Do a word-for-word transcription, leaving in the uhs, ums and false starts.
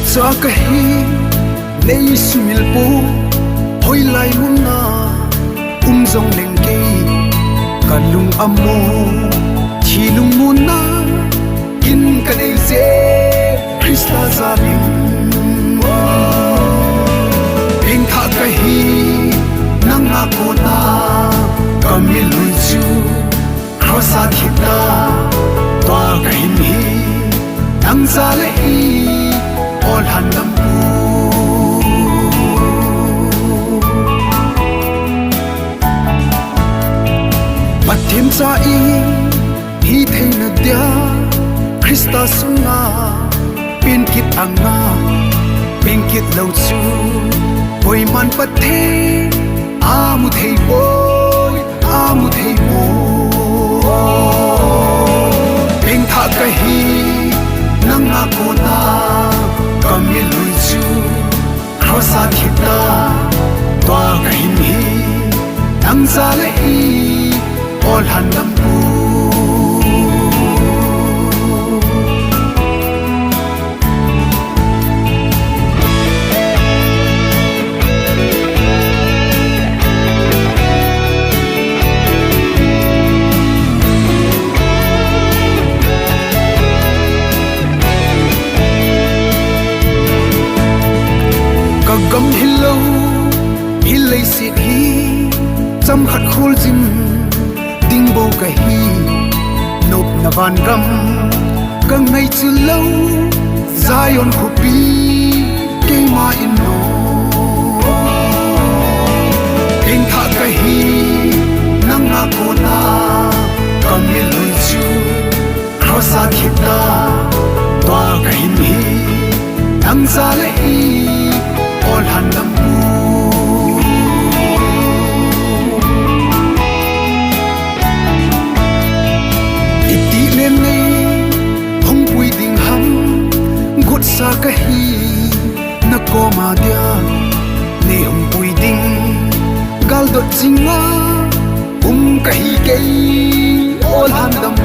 Cha kahi, nei sumil po, hoilai muna um jong leng kei, kalung amo, thilung muna, kin kanei je, Krista jalin. Pengthah kahi, nanga kona, kamilui chu, Cross a thip ta, tua kahin hi, nang jal ahi, o lhandampu. Pathen cha i, hi theina dia, Krista sunga, peng kit anga, peng kit lou chu, koiman Pathen, amu thei poi, amu thei poi. Pengthah kahi, nanga kona, kamilui chu, Cross a thip ta, tua kahin hi, nang jal ahi, o lhandampu. Kagam hilou, hi leiset hi, chomkhat kholjin ding bou kahi, nopna vangam, kangai chu lou, Zion khopi, keima in no. Pengthah kahi, nanga kona, kamilui chu, Cross a thip ta, tua kahin hi, nang jal ahi, o lhandampu. Iti le nei, hung pui ding ham, gotsa kahi, nakoma dia, nei hung pui ding, galdot jinga, um kahi kei, o lhandam